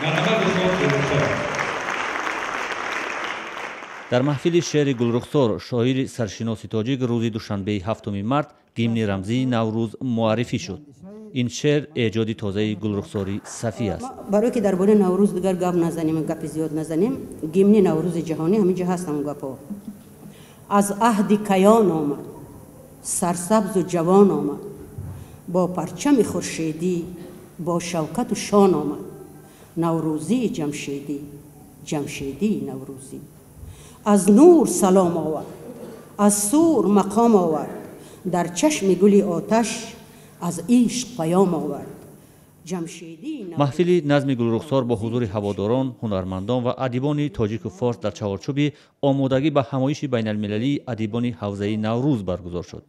Марҳамат, устод Гулрухсор. Дар маҳфили шеъри Гулрухсор, шоири саршиноси тоҷик, рӯзи душанбеи 7 март гимни рамзии Наврӯз муаррифӣ шуд. Ин шеър эҷоди тозаи Гулрухсори Сафӣ аст. Барое ки дар бораи Наврӯз дигар гап назанем, гапи зиёд назанем, гимни Наврӯзи ҷаҳонӣ ҳаминҷо ҳаст, ҳамон гапҳо. Аз аҳди каён омад, сарсабзу ҷавон омад, бо парчами хуршедӣ, бо шавкату шон омад. Наврӯзии ҷамшедӣ, ҷамшедии наврӯзӣ. Аз нур салом овард, аз сур мақом овард, дар чашми гули оташ аз ишқ паём овард. Маҳфили назми Гулрухсор бо ҳузури ҳаводорон, ҳунармандон ва адибони тоҷику форс дар чаҳорчӯби омодагӣ ба ҳамоиши байналмилалии адибони ҳавзаи Наврӯз баргузор шуд.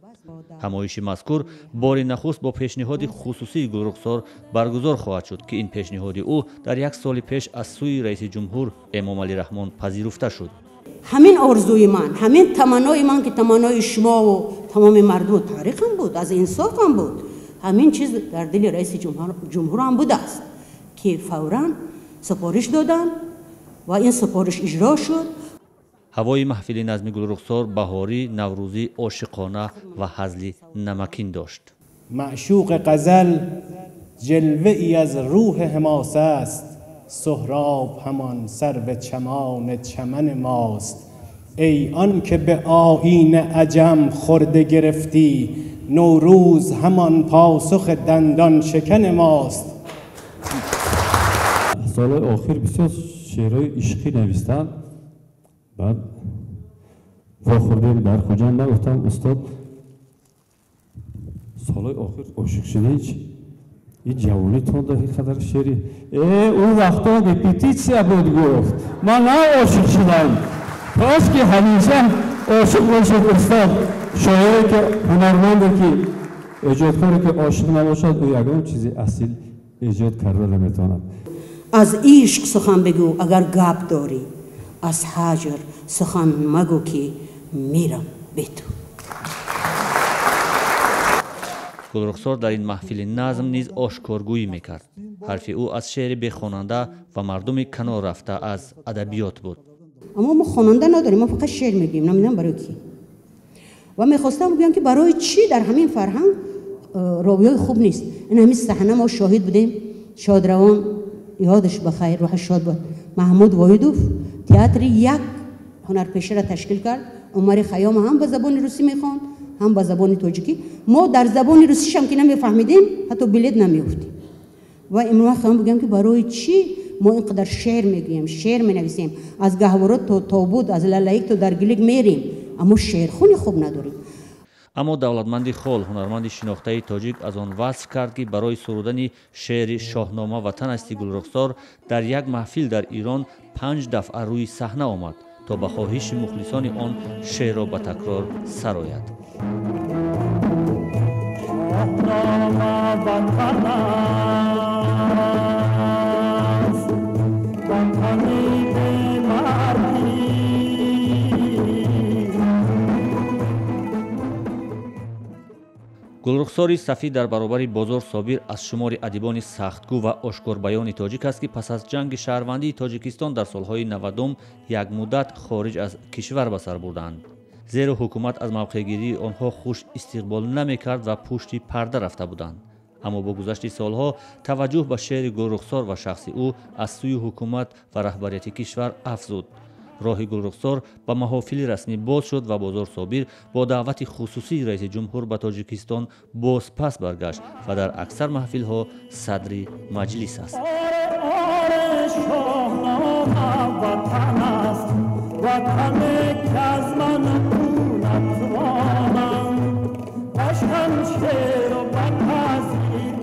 Ҳамоиши мазкур бори нахуст бо пешниҳоди хусусии Гулрухсор баргузор хоҳад шуд, ки ин пешниҳоди ӯ дар як соли пеш аз сӯи раиси ҷумҳур Эмомалӣ Раҳмон пазируфта шуд. Ҳамин орзуи ман, ҳамин таманнои ман, ки таманнои шумову тамоми мардуму таърихам буд, аз инсофам буд, ҳамин чиз дар дили раиси ҷумҳурам будааст, ки фавран супориш доданд ва ин супориш иҷро шуд. Ҳавои маҳфили назми Гулрухсор баҳорӣ, наврӯзӣ, ошиқона ва ҳазли намакин дошт. Маъшуқи ғазал ҷилвае аз рӯҳи ҳамоса аст, суҳроб ҳамон сарви чамони чамани мост. Эй он ки ба оини аҷам хурда гирифтӣ, Наврӯз ҳамон посухи дандон шикани мост. Солҳои охир бисёр шеърҳои ишқӣ навистанд. Баъд вохӯрдем дар Хуҷанд, ман гуфтам: устод, солҳои охир ошиқ шудаи чӣ? Ин ҷавонитон дар ин қадар шеъри ӯ вақто репетитсия буд. Гуфт: ман на ошиқ шудам, кош ки ҳамеша ошиқ бошед, устод. Шоире ки, ҳунарманде ки, эҷодкоре ки ошиқ набошад, ӯ ягон чизи асил эҷод карда наметавонад. Аз ишқ сухан бигӯ, агар гап дорӣ, аз ҳаҷр сухан магӯ, ки мирам бе ту. Гулрухсор дар ин маҳфили назм низ ошкоргӯӣ мекард. Ҳарфи ӯ аз шеъри бехонанда ва мардуми канор рафта аз адабиёт буд. Аммо мо хонанда надорем, мо фақат шеър мегӯем, намедонам барои кӣ. Ва мехостам бигӯям, ки барои чӣ дар ҳамин фарҳанг ровиҳои хуб нест. Ин ҳамин саҳна мо шоҳид будем. Шодравон, ёдаш бахайр, рӯҳаш шод бод, Маҳмуд Воҳидов театри як ҳунарпешаро ташкил кард. Умари Хайём ҳам ба забони русӣ мехонд, ҳам ба забони тоҷикӣ. Мо дар забони русишам ки намефаҳмидем, ҳатто билет намеёфтем. Ва имрӯз мехоҳам бигӯям, ки барои чӣ мо ин қадар шеър мегӯем, шеър менависем, аз гаҳвора то тобут, аз лалаик то даргилик мерем, аммо шеърхони хуб надорем. Аммо Давлатманди Хол, ҳунарманди шинохтаи тоҷик, аз он васф кард, ки барои сурудани шеъри «Шоҳнома ватан асти» Гулрухсор дар як маҳфил дар Ирон 5 дафъа рӯи саҳна омад, то ба хоҳиши мухлисони он шеърро ба такрор сарояд. Шоҳнома ватан аст, ватани бемаргӣ. Гулрухсори Сафӣ дар баробари Бозор Собир аз шумори адибони сахтгӯ ва ошкорбаёни тоҷик аст, ки пас аз ҷанги шаҳрвандии Тоҷикистон дар солҳои 90-ум як муддат хориҷ аз кишвар ба сар бурданд, зеро ҳукумат аз мавқеъгирии онҳо хуш истиқбол намекард ва пушти парда рафта буданд. Аммо бо гузашти солҳо таваҷҷӯҳ ба шеъри Гулрухсор ва шахси ӯ аз сӯи ҳукумат ва раҳбарияти кишвар афзуд. Роҳи Гулрухсор ба маҳофили расмӣ боз шуд ва Бозор Собир бо даъвати хусусии раиси ҷумҳур ба Тоҷикистон бозпас баргашт ва дар аксар маҳфилҳо садри маҷлис аст. Шоҳнома ватан аст, ватане ки аз ман натвонам башам шеру ба тазир.